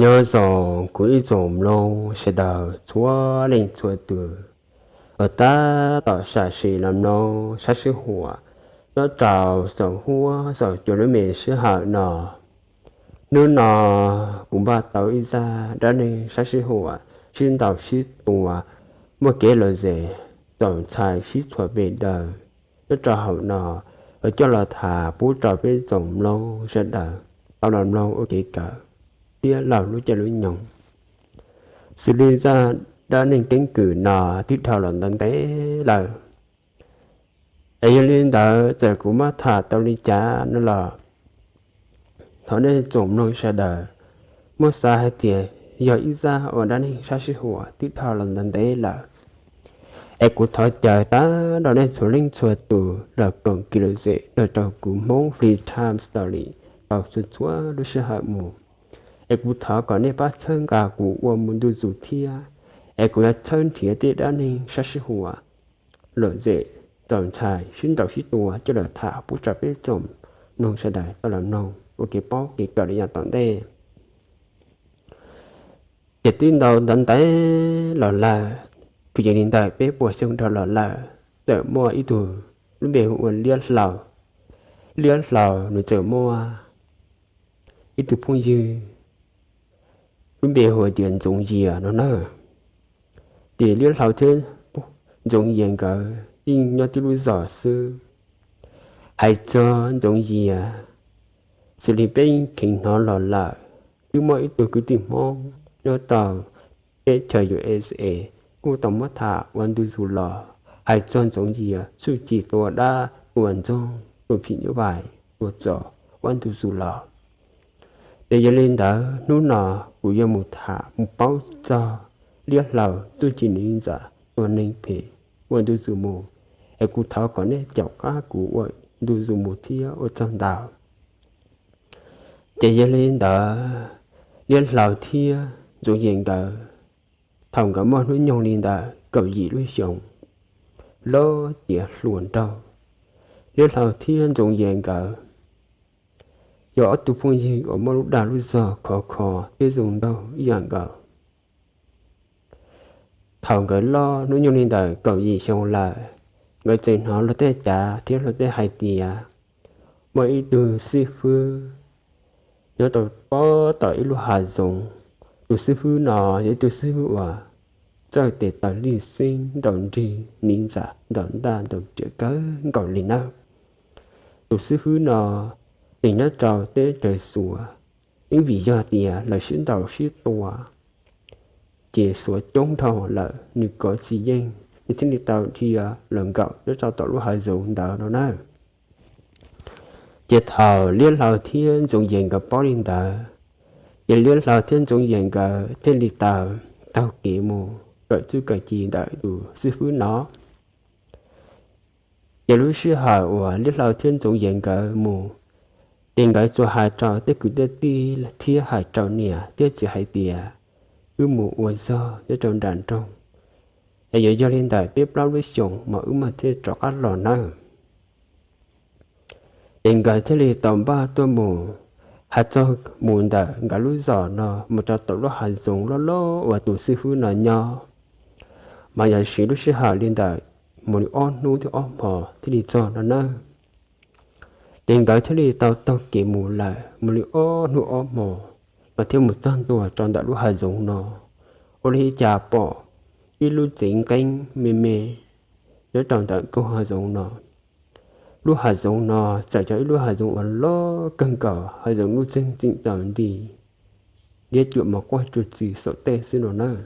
Nyob zoo kuv ib tsoom mloog sawv daws txhua leej txhua tus uas tab tom sam sim los mloog sab sib huam nyob rau saum huab saum cua lub me sij hawm no. Hnub no kuv npaj tau ib zaj dab neeg sab sib huam sib ntaus sib tua, muaj kev lom zem txaus ntshai sib txhua pes daws nyob rau hauv no, uas coj los tham pub rau peb tsoom mloog sawv daws tau los mloog ua kev kawm thiab laug lub caij lub nyoog. Xws li zaj dab neeg keeb kwm no twb dhau los ntev ntev lawm, es yog li ntawd txawm kuv muab tham tau li cas no los thov nej tsoom mloog sawv daws muab xav hais tias yog ib zaj uas dab neeg sab sib huam twb dhau los ntev ntev lawm. Es kuv thov caw tag nrho nej txhua leej txhua tus los koom kev lom zem nrog rau kuv Hmoob Free Time Story tau txhua txhua lub sij hawm mus. Es kuv thov kom nej pab txhawb nqa kuv ua mus ntu zus thiab, es kuv yuav txhawb nrhiav tej dab neeg sab sib huam lom zem txaus ntshai sib ntaus sib tua coj los tham pub rau peb tsoom mloog sawv daws tau los mloog ua kev paub kev kawm li yav tom ntej. Ces twb ntau ntev ntev los lawm, kuj yog li ntawm peb puas xyoo dhau los lawm, txawm muaj ib tug lub npe hu ua Liab Hlau. Liab Hlau nws txawm muaj ib tug phooj ywg lub npe hu tias Ntxoov Yias no na. Ces Liab Hlau thiab Ntxoov Yias nkawd yeej nyob tib lub zos xwb. Hais txog Ntxoov Yias, xws li peb kheev hnov los lawm, twb muaj ib tug kwv tij Hmoob nyob tau teb chaws U S A kuj tau muab tham ua ntu zus los hais txog Ntxoov Yias txuj ci tua dab tua ntxoog tua phim nyuj vais tua txos ua ntu zus los. Ces yog li ntawd hnub no kuv yuav mus tham mus paub txog Liab Hlau txuj ci nws ntxam tua neeg phem ua ntu zus mus, es kuv thov kom nej caum qab kuv ua ntu zus mus thiab ua txog ntau. Ces yog li ntawd Liab Hlau thiab Ntxoov Yias nkawd thaum nkawd muaj hnub nyoog li ntawm kaum yim lub xyoos, loj tiav hluas nraug. Liab Hlau thiab Ntxoov Yias nkawd yog ob tug phooj ywg uas muaj lub dag lub zog khov kho thiab zoo nraug ib yam nkaus. Thaum nkawd loj hnub nyoog li ntawm kaum yim xyoo lawm, nkawd txawm hnov luag tej cav thiab luag tej hais tias muaj ib tug xib fwb nyob rau pob tom ib lub hav zoov. Tus xib fwb no yog ib tug xib fwb uas txawj tes taw lij xeeb ntaus nrig niv ntxas ntaus ntaj ntaus riam kawg nkaus li nawb. Tus xib fwb no nws nyob rau teb chaws Suav, ib vim yog tias lawv sib ntaus sib tua ces Suav coob dhau lawm nws kov tsis yeej, nws thiaj li tau dhia los nkaum nyob rau tom lub hav zoov ntawd no na. Ces thaum Liab Hlau thiab Ntxoov Yias nkawd paub li ntawd, ces Liab Hlau thiab Ntxoov Yias nkawd thiaj li tau taug kev mus kawm txuj kawm ci ntawm tus xib fwb no. Ces lub sij hawm uas Liab Hlau thiab Ntxoov Yias nkawd mus, ces nkawd tsuas hais rau tej kwv tej tij thiab hais rau niam thiab txiv hais tias, wb mus ua zog nyob rau nram nroog, es yuav yog li ntawm peb plaub lub xyoos mas wb mam thiaj rov qab los nawb. Ces nkawd thiaj li tau npaj tuaj mus. Hais txog mus ntawm nkawd lub zos no mus rau tom lub hav zoov loj loj uas tus xib fwb no nyob, mas yog siv lub sij hawm li ntawm mus li ob hnub thiab ob hmos thiaj li txog no nawb. Ces nkawd thiaj li tau taug kev mus lawm mus li ob hnub ob hmos, mas thiaj mus txog ntua rau ntawm lub hav zoov no. Ua li cas pom ib lub tsev nqeeb me me nyob rau ntawm koog hav zoov no. Lub hav zoov no txawm yog ib lub hav zoov uas loj kawg nkaus, hav zoov lub txeeg txim taws nti, liab cuam mos quaj cuag txwm saum tej xwb no nawb.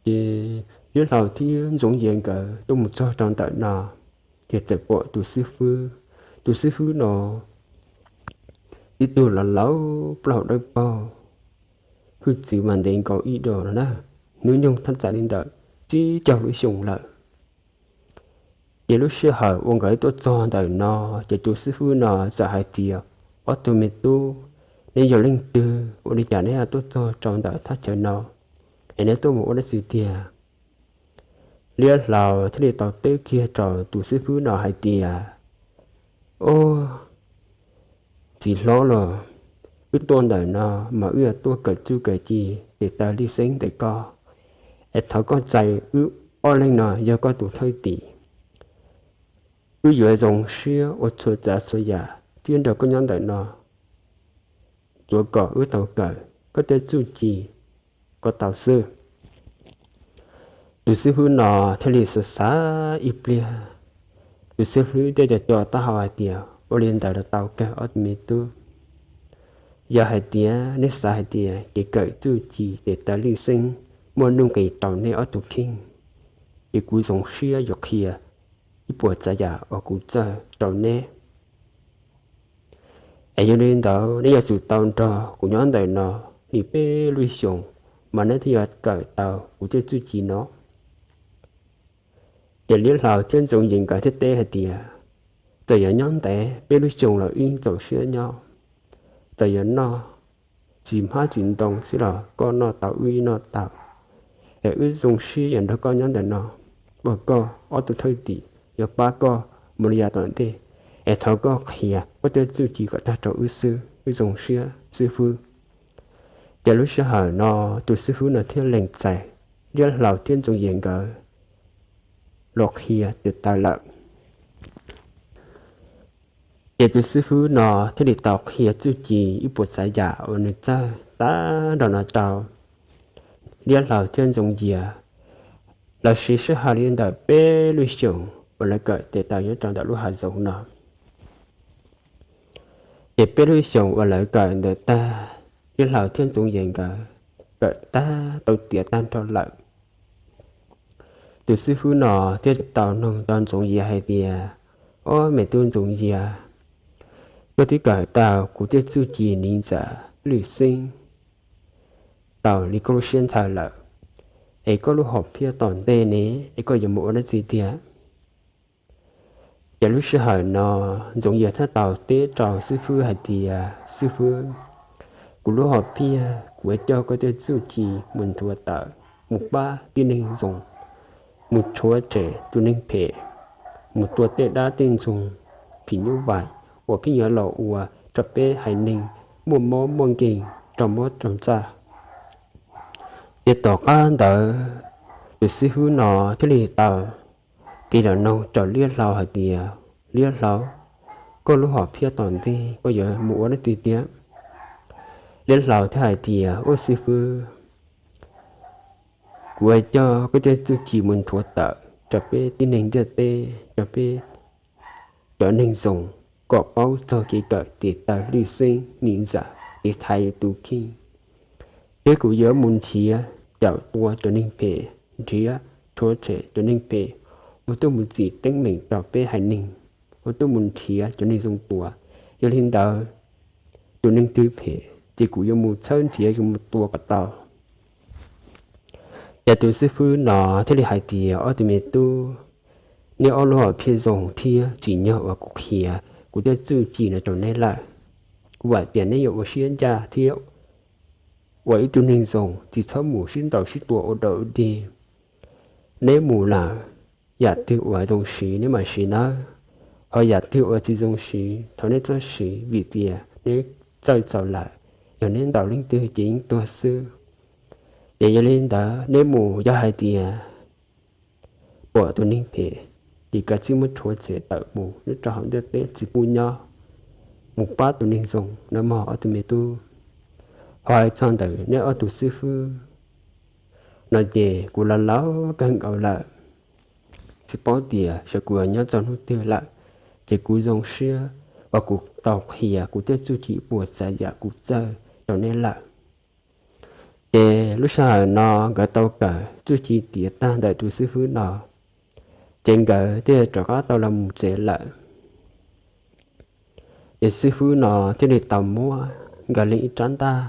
Ces Liab Hlau thiab Ntxoov Yias nkawd tuaj mus txog rau ntawm no, ces txawm pom tus xib fwb. Tus xib fwb no ib tug laus laus plaub hau dawb paug, hwj txwv mas ntev nkaus ib do no na, hnub nyoog thaj tsam li ntawm tsib caug lub xyoo lawm. Ces lub sij hawm uas nkawd tuaj txog ntawm no, ces tus xib fwb no txawm hais tias, ob tug me tub, neb yog leej twg, ua li cas neb tuaj txog rau ntawm thaj chaw no, es neb tuaj mus ua dab tsi tiag? Liab Hlau thiaj li tau teb kiag rau tus xib fwb no hais tias, o, txiv hlob los, wb tuaj ntawm no mas wb yuav tuaj kawm txuj kawm ci tes taw lij xeeb ntawm koj, es thov koj txais wb ob leeg no yog koj tus thwj tim. Wb yuav zoo siab ua txhua tsav txhua yam thiab nrog koj nyob ntawm no, tsuav kom wb tau kawm koj tej txuj ci kom tau xwb. Tus xib hwb no thiaj li xav xav ib pliag, tus xib hwb thiaj co co taub hau hais tias, ua li ntawd los tau kawg ob tug me tub. Yog hais tias neb xav hais tias kev kawm txuj ci tes taw lij xeeb muaj nuj nqis rau neb ob tug kheej, ces kuv zoo siab yuav qhia ib puas tsav yam uas kuv txawj rau neb. Es yog li ntawd neb yuav tsum tau nrog kuv nyob ntawm no li peb lub xyoos, mas neb thiaj yuav kawm tau kuv tej txuj ci no. Ces Liab Hlau thiab Ntxoov Yias nkawd thiaj teb hais tias, txawm yuav nyob ntev peb lub xyoos los wb txaus siab nyob, txawm yuav noj tsis hmab tsis ntoo xwb los koj noj tau wb noj tau, es wb zoo siab yuav nrog koj nyob ntawm no ua koj ob tug thwj tim, yuav pab koj mus li yav tom ntej, es thov koj qhia koj tej txuj ci kom tag rau wb xwb, wb zoo siab xib hwb. Ces lub sij hawm no tus xib hwb no thiaj lees txais Liab Hlau thiab Ntxoov Yias nkawd los qhia tes taw lawm. Ces tus xib hwb no thiaj li tau qhia txuj ci ib puas tsav yam uas nws txawj tag nrho no rau Liab Hlau thiab Ntxoov Yias. Lawv siv sij hawm li ntawm peb lub xyoos uas lawv kawm tes taw nyob rau ntawm lub hav zoov no. Ces peb lub xyoos uas lawv kawm ntawd tag, Liab Hlau thiab Ntxoov Yias nkawd kawm tag tau tiav tag nrho lawm. Tus xib hwb no thiaj tau nug rau Ntxoov Yias hais tias, ob me tub Ntxoov Yias, koj twb kawm tau kuv tej txuj ci niv ntxawm lwj xeeb tau li koj lub siab ntshaw lawm, es koj lub hom phiaj tom ntej ne, es koj yuav mus ua dab tsi tiag? Ces lub sij hawm no Ntxoov Yias thiaj tau teb rau xib hwb hais tias, xib hwb, kuv lub hom phiaj kuv yuav coj koj tej txuj ci mus nthuav tawm, mus pab tib neeg zoo, mus rhuav tshem tus neeg phem, mus tua tej dab tej ntxoog phim nyuj vais uas pheej yuav los ua rau peb haiv neeg muaj mob muaj nkeeg raug mob raug ntsaj. Ces tom qab ntawd tus xib hwb no thiaj li tau tig los nug rau Liab Hlau hais tias, Liab Hlau, koj lub hom phiaj tom ntej koj yuav mus ua dab tsi tiag? Liab Hlau thiaj hais tias, ub xib hwb, kuv yuav coj koj tej txuj ci mus nthuav tawm rau peb tib neeg ntiaj teb, rau peb cov neeg zoo, kom paub txog kev kawm tes taw lwj xeeb niv ntxawm, kev thaiv tus kheej. Thiab kuv yuav mus nrhiav caum tua cov neeg phem, nrhiav rhuav tshem cov neeg phem, ua tuaj mus txim teeb meem rau peb haiv neeg, ua tuaj mus nrhiav cov neeg zoo tua. Yog li ntawd, tus neeg twg phem ces kuv yuav mus txhawb nrhiav yuav mus tua kom tau. Ces tus xib hwb no thiaj li hais tias, ob tug me tub, neb ob lub hom phiaj zoo thiab tsim nyog uas kuv qhia kuv tej txuj ci no rau neb lawm. Kuv vam tias neb yuav ua siab ncaj thiab ua ib tug neeg zoo, tsis txhob mus sib ntaus sib tua ua dog ua dig. Neb mus lawm, yam twg uas zoo siv neb mam siv nawb, ho yam twg uas tsis zoo siv thov neb txhob siv, vim tias neb txawj txaus lawm, yog neb ntaus leej twg ces yeej tuag xwb. Ces yog li ntawd neb mus yog hais tias pom tus neeg phem, ces kav tsij muab rhuav tshem tawm mus nyob rau hauv ntiaj teb tsis pub nyob, mus pab tus neeg zoo nawb mog ob tug me tub. Ho hais txog ntawm neb ob tug xib hwb no ces kuv laus laus kawg nkaus lawm, tsis paub tias xyov kuv yuav nyob txog hnub twg lawm, ces kuv zoo siab uas kuv tau qhia kuv tej txuj ci puas tsav yam kuv txawj rau neb lawm. Ces lub sij hawm no nkawd tau kawm txuj ci tiav tag ntawm tus xib hwb no, ces nkawd thiaj rov qab tau los mus tsev lawm. Ces xib hwb no thiaj li tau muab nkawd leej ib rab ntaj,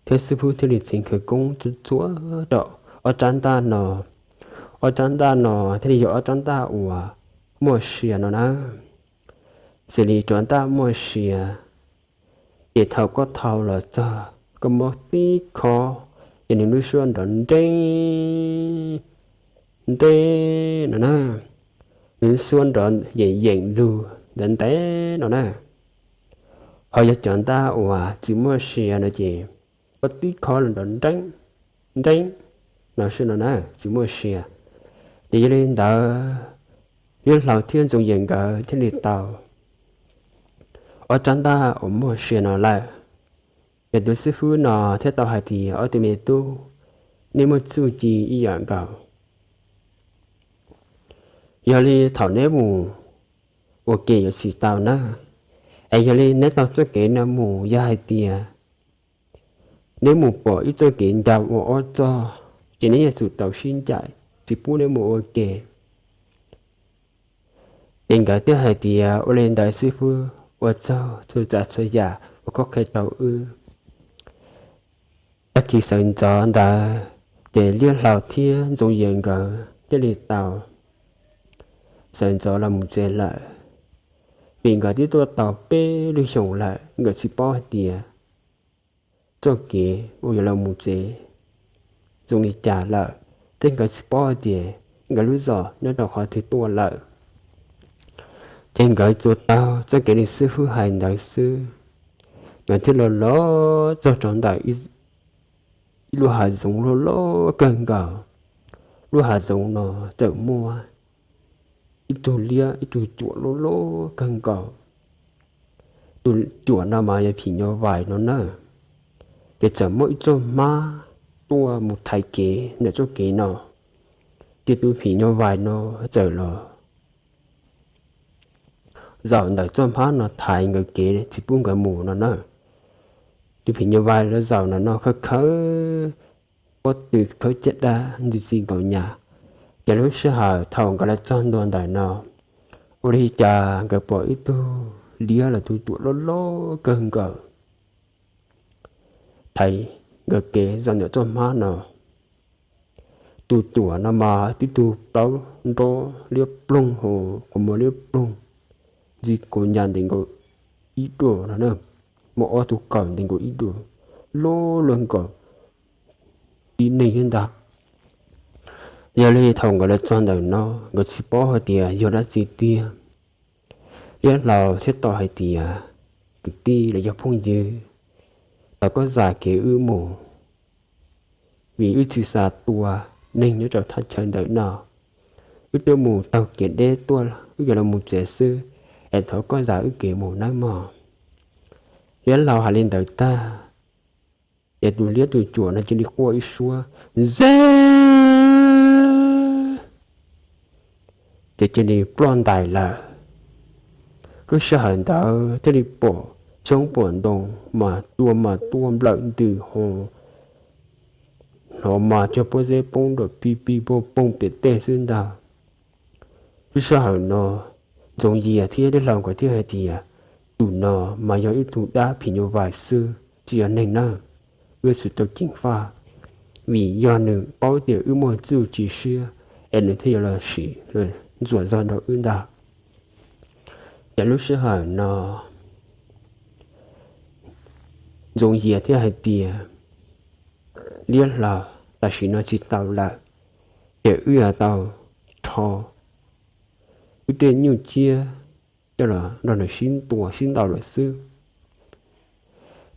thiab xib hwb thiaj li txeev khawv koob txhua txhua rau ob rab ntaj no. Ob rab ntaj no thiaj li yog ob rab ntaj uas muaj sia no na. Xws li rab ntaj muaj sia, ces thaum koj thau los txog koj muab tib khob, ces nws lub suab nrov nreeb nreeb no na, nws lub suab nrov yeem yeem lug ntev ntev no na. Ho yog cov ntaj uas tsis muaj sia no ces koj tib khob los nrov nreeb nreeb no xwb no na, tsis muaj sia. Ces yog li ntawd, Liab Hlau thiab Ntxoov Yias nkawd thiaj li tau ob rab ntaj uas muaj sia no lawm. Ces tus xib fwb no thiaj tau hais tias, ob tug me tub, neb muaj txuj ci ib yam nkaus. Yog li thaum neb mus ua ke yuav tsis tau na. Es yog li neb taug txoj kev no mus, yog hais tias neb mus pom ib txoj kev ncau ua ob txog, ces neb yuav tsum tau sib ncaim, tsis pub neb mus ua ke. Ces nkawd thiaj hais tias, ua li ntawd xib fwb, ua tsaug txhua tsav txhua yam uas koj qhia rau wb. Tag kis sawv ntxov ntawd, ces Liab Hlau thiab Ntxoov Yias nkawd thiaj li tau sawv ntxov los mus tsev lawm. Vim nkawd twb tuaj tau peb lub xyoos lawm, nkawd tsis paub hais tias txoj kev uas yuav los mus tsev zoo li cas lawm, thiab nkawd tsis paub hais tias nkawd lub zos nyob rau qhov twg tuaj lawm. Ces nkawd tsuas taug txoj kev li xib fwb hais ntawd xwb, nkawd thiaj los los txog rau ntawm ib lub hav zoov loj loj kawg nkaus. Lub hav zoov no txawm muaj ib tug liab, ib tug cuam loj loj kawg nkaus. Tus cuam no mas yog phim nyuj vais no na. Ces txawm muaj ib txoj hmab tuaj mus thaiv kev ntawm txoj kev no. Ces tus phim nyuj vais no txawm los zaum ntawm txoj hmab no thaiv nkawd kev tsis pub nkawd mus no na. Tus phim nyuj vais los zaum ntawm no khawb khawb pob tw khawb caj dab ntxi txiv nkaus nyas. Ces lub sij hawm thaum nkawd los txog ntua ntawm no, ua li cas nkawd pom ib tug liab los tus cuam loj loj kawg nkaus thaiv nkawd kev zaum ntawm txoj hmab no. Tus cuam no mas tib tug plaub nrob liab ploog, ho qhov muag liab ploog, ntxi kaus nyas ntev nkaus ib duas no na, muaj ob tug kaus ntev nkaus ib duas, loj luaj nkaus tib neeg thiab ntag. Yog li thaum nkawd los txog ntawm no, nkawd tsis paub hais tias yog dab tsi tiag. Liab Hlau thiaj tau hais tias, kwv tij los yog phooj ywg, thov koj zam kev wb mus, vim wb tsis xav tua neeg nyob rau thaj chaw ntawm no. Wb twb mus taug kev deb tuaj, wb yuav los mus tsev xwb, es thov koj zam wb kev mus nawb mog. Liab Hlau hais li ntawd tag, ces tus liab tus cuam no cia li quaj ib suab, ze, ces cia li ploj ntais lawm. Lub sij hawm ntawd thiaj li pom tshoob pom ntoo mas cua mas tuaj nplawm ntws ho, hnov mas cog pob zeb poob nram pig pig pooj pooj pem tej xwb ntag. Lub sij hawm no Ntxoov Yias thiab Liab Hlau nkawd thiaj hais tias, tus no mas yog ib tug dab phim nyuj vais xwb, tsis yog neeg nawb. Wb yuav tsum tau ceev faj, vim yog nws paub tias wb muaj txuj ci siab, es nws thiaj yuav los sim ntxuam zog rau wb ntag. Ces lub sij hawm no Ntxoov Yias thiaj hais tias, Liab Hlau, tam sim no tsis tau lawm, ces wb yuav tau rho wb tej nyuj ciab coj los nrog nws sib tua sib ntaus lawm xwb.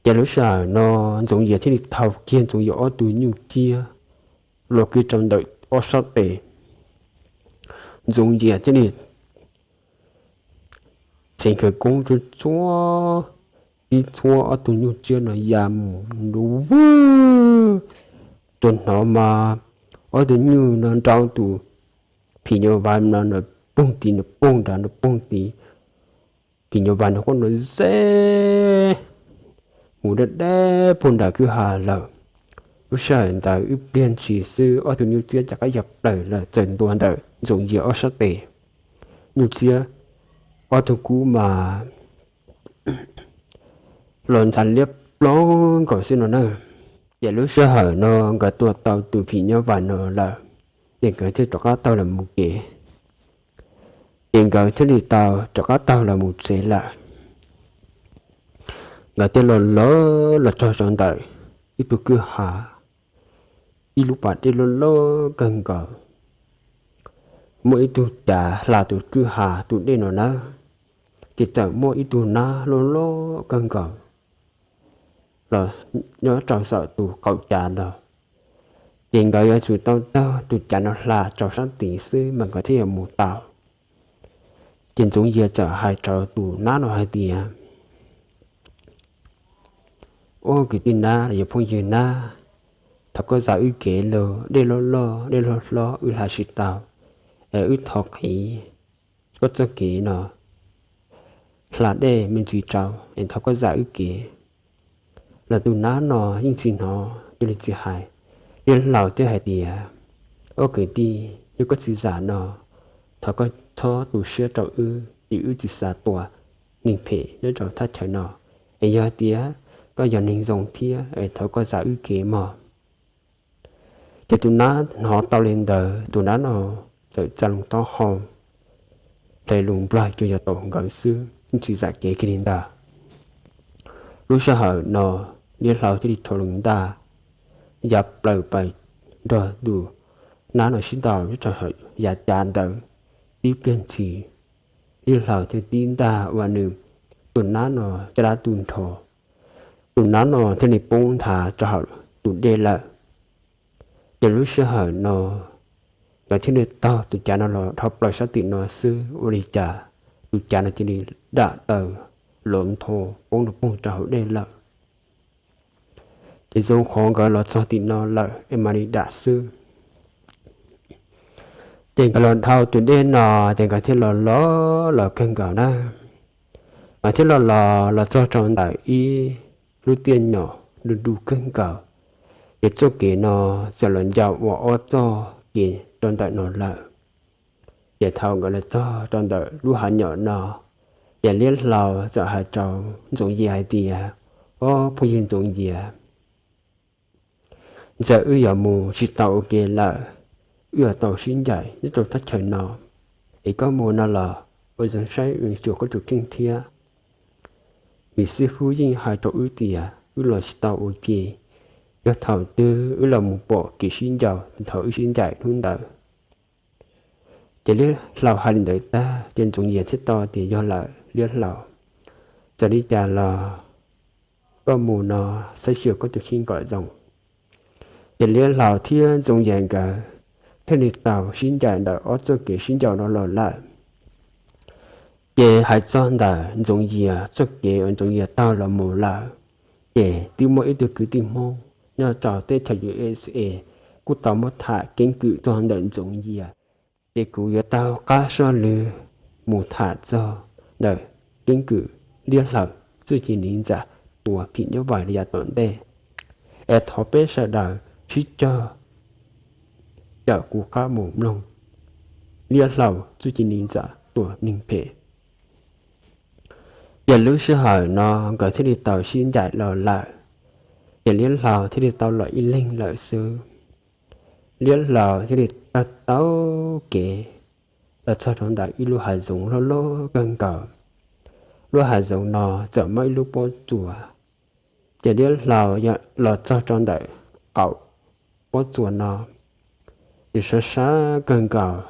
Ces lub sij hawm no Ntxoov Yias thiaj li thau kiag Ntxoov Yias ob tug nyuj ciab los kiag rau ntawm ob sab tes. Ntxoov Yias thiaj li txheev khawv koob tsuab txuab, tib txhuab ob tug nyuj ciab no ya mus nrov vwg. Tsuas hnov mas ob tug nyuj no nrau tus phim nyuj vais no nrov poog tid nrov poog nrad nrov poog tid. Phim nyuj vais no quaj nrov ze mus deb deb puag nram kwj ha lawm. Lub sij hawm ntawd ib pliag ntshis xwb ob tug nyuj ciab rov qab ya plaws los txawm ntua ntawm Ntxoov Yias ob sab tes. Nyuj ciab ob tug kub mas los ntxhab liab ploog nkaus xwb no na. Ces lub sij hawm no nkawd tua tau tus phim nyuj vais no lawm, ces nkawd thiaj rov qab taug los mus kev. Ces nkawd thiaj li tau rov qab taug los mus tsev lawm. Nkawd thiaj los lawv los txog rau ntawm ib tug kwj ha, ib lub pas dej loj loj kawg nkaus. Muaj ib tug cav hla tus kwj ha tus dej no nawb. ces txawm muaj ib tug nab loj loj kawg nkaus los nyob rau saum tus qaum cav ntawd. Ces nkawd yuav tsum tau taug tus cav no hla rau sab tid xwb mas nkawd thiaj yuav mus tau. Ces Ntxoov Yias txawm hais rau tus nab no hais tias, Ua kwv tij nab los yog phooj ywg nab, thov koj zam wb kev los, dej loj loj dej hlob hlob wb hla tsis tau, es wb thov qhia koj txoj kev no hla dej me ntsis rau es thov koj zam wb kev. Los tus nab no yeej tsis hnov tus li txiv hais. Liab laus thiaj hais tias, Ua kwv tij, yog koj tsis zam no, thov koj txhob tu siab rau wb, es wb tsis xav tua neeg phem nyob rau thaj chaw no, es yog tias koj yog neeg zoo thiab es thov koj zam wb kev mog. Ces tus nab hnov tau li ntawd, tus nab no txawm tsa loo taub hau, hle lus Nplog cuag yog tau nkawd xwb, tsis zam kev kiag li ntag. Lub sij hawm no Liab laus thiaj li rho loo ntaj ya plaws pais nrog tus nab no sib ntaus nyob rau hauv yav cav ntawd. Tib pliag ntshis, Liab laus thiaj tib ntaj ua nws tus nab no caj dab tu nrho, tus nab no thiaj li poob nthav rau hauv tus dej lawm. Ces lub sij hawm no nkawd thiaj li taug tus cav no los dhau plaws sab tim no xwb, ua li cas tus cav no cia li dam taws los nthos poob nws poog rau hauv dej lawm. Ces zoo qhov nkawd los txog tim no lawm es mam li dam xwb. Ces nkawd los dhau tus dej no, ces nkawd thiaj los los los kawg nkaus na. Nkawd thiaj los los los txog rau ntawm ib lub tiaj nyom du du kawg nkaus. Ces txoj kev no txawm los ncau ua ob txoj kev rau ntawm no lawm. Ces thaum nkawd los txog rau ntawm lub hav nyom no, ces Liab laus txawm hais rau Ntxoov Yias hais tias, Ob phooj ywg Ntxoov Yias, ntxawm wb yuav mus tsis tau ua ke lawm, wb yuav tau sib ncaim nyob rau thaj chaw no, es koj mus no los ua zoo saib xyuas koj tus kheej thiab. Vim xib fwb yeej hais rau wb tias wb los tsis tau ua ke, yog thaum twg wb los mus pom kev sib ncaus thaum wb sib ncaim hnub ntawd. Ces Liab laus hais li ntawd tag ces Ntxoov Yias thiaj tau tias, Yog lawm Liab laus, txawm li cas los koj mus no saib xyuas koj tus kheej kom zoo. Ces Liab laus thiab Ntxoov Yias nkawd thiaj li tau sib ncaim ntawm ob txoj kev sib ncaus no los lawm. Ces hais txog ntawm Ntxoov Yias txoj kev uas Ntxoov Yias taug los mus lawm, ces twb muaj ib tug kwv tij Hmoob nyob rau teb chaws U S A kuj tau muab tham keeb kwm txog ntawm Ntxoov Yias. Ces kuv yuav taug qab soj lwg mus tham txog ntawm keeb kwm Liab laus txuj ci niv ntxam tua phim nyuj vais li yav tom ntej. Es thov peb sawv daws sib cog cawm kuv qab mus mloog Liab laus txuj ci niv ntxam tua neeg phem. Ces lub sij hawm no nkawd thiaj li tau sib ncaim los lawm, ces Liab laus thiaj li tau los ib leeg lawm xwb. Liab laus thiaj li taug taug kev los txog rau ntawm ib lub hav zoov loj loj kawg nkaus. Lub hav zoov no txawm muaj ib lub pob tsuas, ces Liab laus los txog rau ntawm qaum pob tsuas no, ces sab sab kawg nkaus,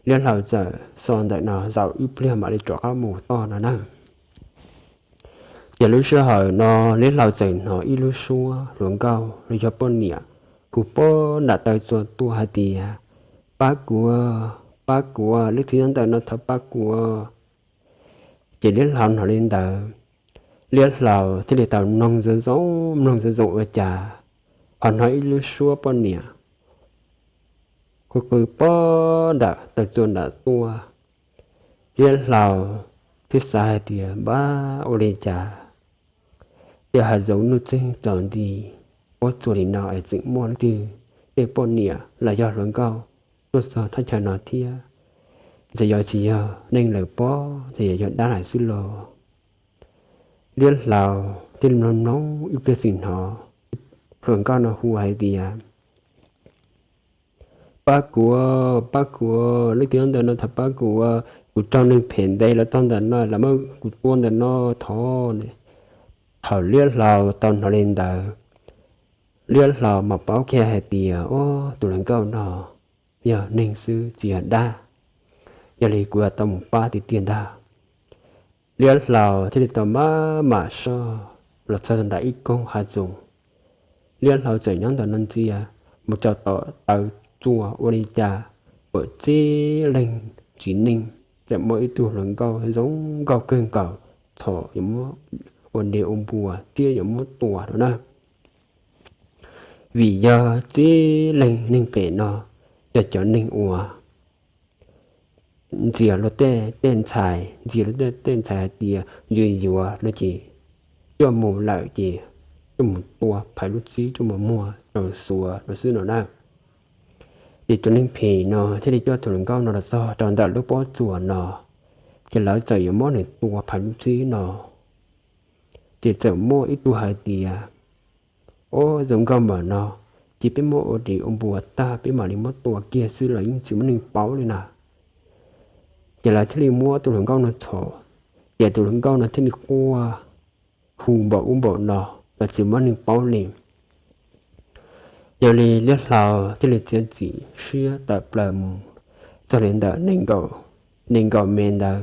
Liab laus txawm xo ntawm no zaum ib pliag mam li rov qab mus toj no na. Ces lub sij hawm no Liab laus txawm hnov ib lub suab hluas nkauj los yog poj niam hu pog nram taw txuas tuaj hais tias, Pab kuv, pab kuv, leej twg nyob ntawm no thov pab kuv. Ces Liab laus hnov li ntawd, Liab laus thiaj li tau mloog zoo zoo, mloog zoo zoo ua cas ho hnov ib lub suab poj niam hu qw pog nram taw txuas nram tuaj. Liab laus thiaj xav hais tias, Npab, ua li cas tej hav zoov nuj txeeg tsaus nti, pob tsuas li no es tseem muaj leej twg, tej poj niam los yog hluas nkauj tuaj txog thaj chaw no thiab? Ntxawm yuav tsis yog neeg lawm pob, ntxawm yuav yog dab lawm xwb los. Liab laus thiaj li mloog mloog ib pliag txawm hnov hluas nkauj no hu hais tias, Pab kuv, pab kuv, leej twg nyob ntawm no thov pab kuv, kuv raug neeg phem ntes los txog ntawm no, lawv muab kuv tua ntawm no, thov. Thaum Liab laus tau hnov li ntawd, Liab laus mam paub kiag hais tias, Ob, tus hluas nkauj no yog neeg xwb tsis yog dab, yog li kuv yuav tau mus pab tiag tiag ntag. Liab Hlau thiaj li tau maj mam soj los txog nram ib koog hav zoov. Liab Hlau txawm nyob ntawm no ntxias mus rau tom taw txuas ua li cas pom txij leej txiv neej txawm muaj ib tug hluas nkauj zoo nkauj kawg nkaus txhom yuav muab ua dev ua npua thiab yuav muab tua no na. Vim yog txij leej neeg phem no yog cov neeg uas ntxias luag tej ntxhais, ntxias luag tej ntxhais hais tias yus yuav no ces coj mus lawm ces coj mus tua phais lub txib coj mus muag rau Suav no xwb no na. Ces cov neeg phem no thiaj li coj tus hluas nkauj no los txog rau ntawm lub pob tsuas no, ces lawv txawm yuav muab nws tua phais lub txib no. Ces txawm muaj ib tug hais tias, Ob, zoo nkauj npaum no, ces peb muab ua dev ua npua tag peb mam li muab tua kiag xwb los yeej tsis muaj neeg paub li na. Ces lawv thiaj li muab tus hluas nkauj no txhom, ces tus hluas nkauj no thiaj li quaj hu npaum ub npaum no los tsis muaj neeg paub li. Yog li Liab Hlau thiaj li txiav txim siab tawm plaws mus txog li ntawm nees nkaum me ntawd.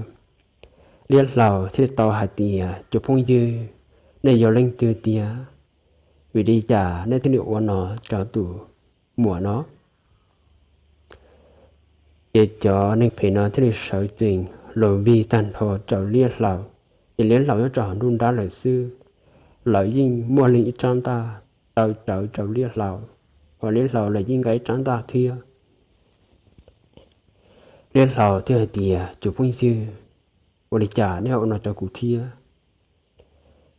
Liab Hlau thiaj li tau hais tias, Cov phooj ywg, nej yog leej twg tiag? Vim li cas nej thiaj li ua no rau tus muam no? Ces cov neeg phem no thiaj li sawv tsees los vij tag nrho rau Liab Hlau. Ces Liab Hlau nyob rau hauv nruab nrab lawm xwb, lawv yeej muaj leej ib rab ntaj taw rawv rau Liab Hlau, hos Liab Hlau los yeej nqa ib rab ntaj thiab. Liab Hlau thiaj hais tias, Cov phooj ywg, ua li cas nej ua no rau kuv thiab?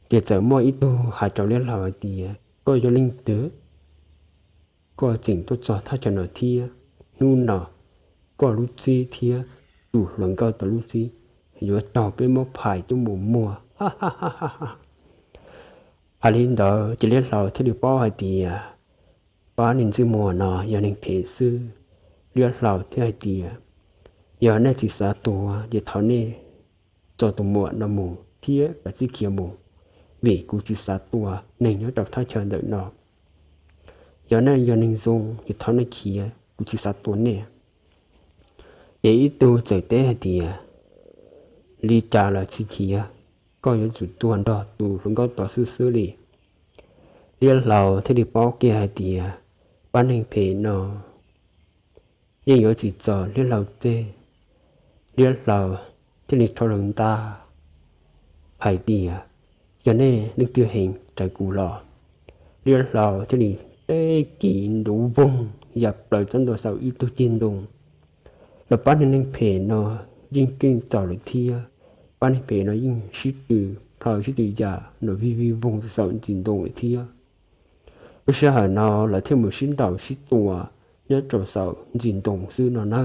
Ces txawm muaj ib tug hais rau Liab Hlau hais tias, Koj yog leej twg? Koj tseem tuaj txog thaj chaw no thiab? Hnub no koj lub txib thiab tus hluas nkauj tod lub txib yuav raug peb muab phais coj mus muag. Hais li ntawd ces Liab Hlau thiaj li paub hais tias pab neeg ntsej muag no yog neeg phem xwb. Liab Hlau thiaj hais tias, Yog nej tsis xav tuag ces thov nej tso tus muam no mus thiab kav tsij khiav mus, vim kuv tsis xav tua neeg nyob rau thaj chaw ntawm no. Yog nej yog neeg zoo ces thov nej khiav, kuv tsis xav tua nej. Ces ib tug txawm teb hais tias, Li cas los tsis khiav, koj yuav tsum tuag nrog tus hluas nkauj tod xwb xwb li. Liab Hlau thiaj li paub kiag hais tias pab neeg phem no yeej yuav tsis txog Liab Hlau txeg. Liab Hlau thiaj li rho lus ntaj hais tias, Yog nej leej twg heev raws kuv los. Liab Hlau thiaj li teb kiv ntuv voog ya plaws txog ntua saum ib tug ceg ntoo. Los pab neeg phem no yeej keej txaus lawm thiab, pab neeg phem no yeej sib tw plhaw sib tw ya nrov vij vij voog saum ntsis ntoo lawm thiab. Lub sij hawm no lawv thiaj mus sib ntaus sib tua nyob rau saum ntsis ntoo xwb no na.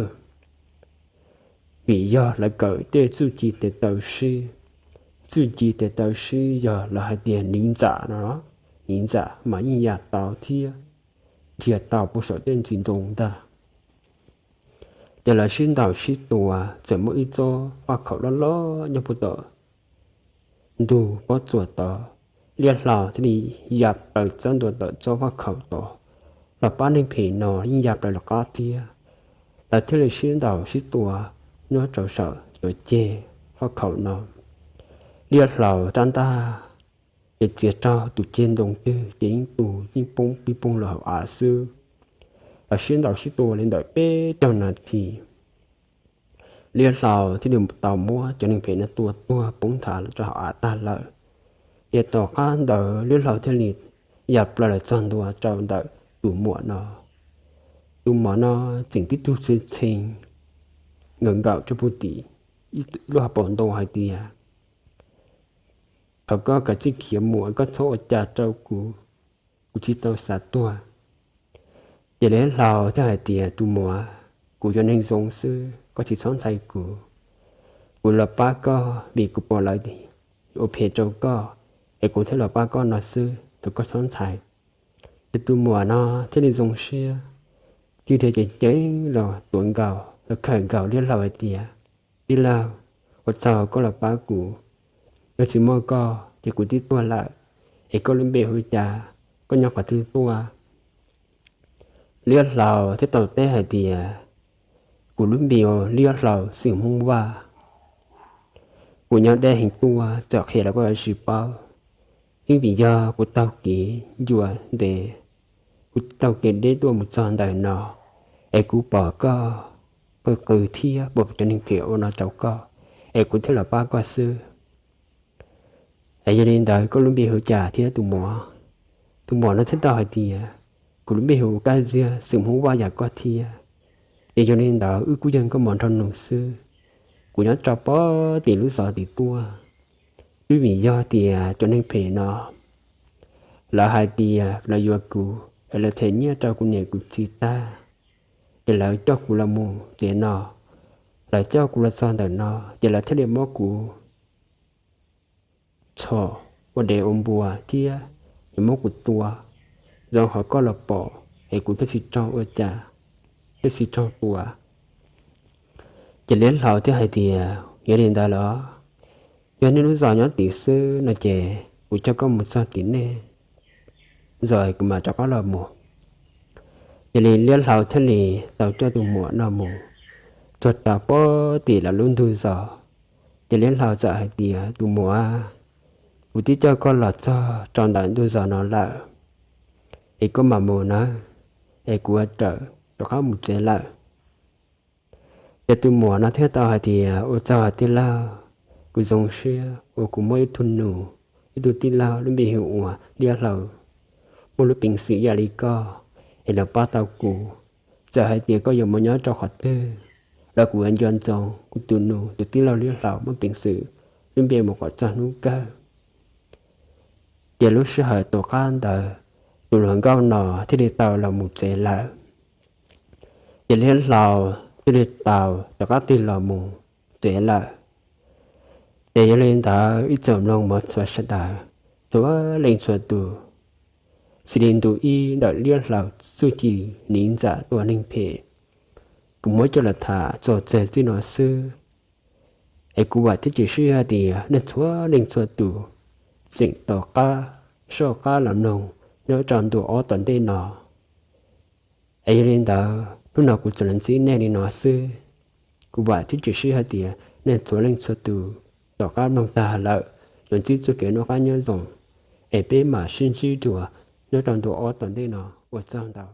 Vim yog lawv kawm tej txuj ci tes taw sib, txuj ci tes taw sib yog lawv hais tias niv ntxam no, niv ntxam mas yeej ya tau thiab dhia tau puag saum tej ntsis ntoo ntag. Ces lawv sib ntaus sib tua txawm muaj ib tsob faj khaum loj loj nyob puag tom ntug pob tsuas tod. Liab Hlau thiaj li ya plaws txog ntua tom tsob faj khaum tod, los pab neeg phem no yeej ya plaws los qab thiab. Lawv thiaj li sib ntaus sib tua nyob rau saum cov ceg faj khaum no. Liab Hlau rab ntaj ces txiav rau tus ceg ntoo twg ces yeej tus yeej poob pib poob los hauv av xwb. Lawv sib ntaus sib tua li ntawm peb caug nas this, Liab Hlau thiaj li tau muab cov neeg phem no tua tuag poob nthav rau hauv av tag lawm. Ces tom qab ntawd Liab Hlau thiaj li ya plaws los txog ntua rau ntawm tus muam no. Tus muam no tseem tib tug txheej txheej nkaum nkaum rau puag tim lub hauv paus ntoo hais tias, Thov koj kav tsij khiav mus, koj txhob ua cas rau kuv, kuv tsis tau xav tuag. Ces Liab Hlau thiaj hais tias, Tus muam, kuv yog neeg zoo xwb, koj tsis txhob ntshai kuv. Kuv los pab koj vim kuv pom lawv ua phem rau koj, es kuv thiaj los pab koj no xwb, thov koj txhob ntshai. Ces tus muam no thiaj li zoo siab, thiaj dhia ceev ceev los tuav nkaus los khawm nkaus Liab Hlau hais tias, Tij laug, ua tsaug koj los pab kuv. Yog tsis muaj koj ces kuv twb tuag lawm. Es koj lub npe hu li cas? Koj nyob qhov twg tuaj? Liab Hlau thiaj tau teb hais tias, Kuv lub npe hu Liab Hlau xeem Hmoob Vaj. Kuv nyob deb heev tuaj, txawm qhia los koj yuav tsis paub. Twb vim yog kuv taug kev ncua ntev, kuv taug kev deb tuaj mus txog ntawm no, es kuv pom koj qw qw thiab pom cov neeg phem ua no rau koj, es kuv thiaj los pab koj xwb. Es yog li ntawd koj lub npe hu cas thiab tus muam? Tus muam no thiaj tau hais tias, kuv lub npe hu Kab Ziag, xeem Hmoob Vaj yam koj thiab. Ces yog li ntawd wb kuj yog nkauj mos nraug nus xwb. Kuv nyob rau pem tim lub zos tim tuaj. Twb vim yog tias cov neeg phem no, lawv hais tias lawv yuav kuv, es lawv them nyiaj rau kuv niam kuv txiv tag, ces lawv coj kuv los mus tsev no. Lawv coj kuv los txog ntawm no, ces lawv thiaj li muab kuv txhom ua dev ua npua thiab yuav muab kuv tua, zoo qhov koj los pom, es kuv thiaj tsis raug ua cas, thiaj tsis raug tua. Ces Liab Hlau thiaj hais tias, yog li ntawd los, yog nej lub zos nyob tid xwb no ces kuv coj koj mus txog tim nej zos kuv mam rov qab los mus. Ces li Liab Hlau thiaj li tau coj tus muam no mus txog rau pem tim lawv lub ntug zos. Ces Liab Hlau txawm hais tias, tus muam, kuv twb coj koj los txog rau ntawm ntug zos no lawm, es koj mam mus nawb, es kuv ua rawm rov qab mus tsev lawm. Ces tus muam no thiaj tau hais tias, ua tsaug tij laug, kuv zoo siab uas kuv muaj ib tug nus, ib tug tij laug lub npe hu ua Liab Hlau, muaj lub peev xwm ib yam li koj, es nws pab tau kuv. Txawm hais tias koj yuav mus nyob rau qhov twg los kuv yuav nco ntsoov kuv tus nus tus tij laug Liab Hlau muaj peev xwm lub npe mus kom txog hnub kawg. Ces lub sij hawm tom qab ntawd, tus hluas nkauj no thiaj li tau los mus tsev lawm. Ces Liab Hlau thiaj li tau rov qab tig los mus tsev lawm. Ces yog li ntawd ib tsoom mloog mov txhua sawv daws, txhua leej txhua tus, xws li ntu ib ntawm Liab Hlau txuj ci niv ntxam tua neeg phem, kuv muab coj los tham txog txij no xwb. Es kuv vam thiab cia siab hais tias nej txhua leej txhua tus tseem to qab soj qab los mloog nyob rau ntu ob tom ntej no. Es yog li ntawd hnub no kuv txawm los ntsib nej li no xwb. Kuv vam thiab cia siab hais tias nej txhua leej txhua tus tom qab mloog tag lawm yuav ntsib txoj kev noj qab nyob zoo, es peb mam sib ntsib dua nyob rau ntu ob tom ntej no. Ua tsaug ntau.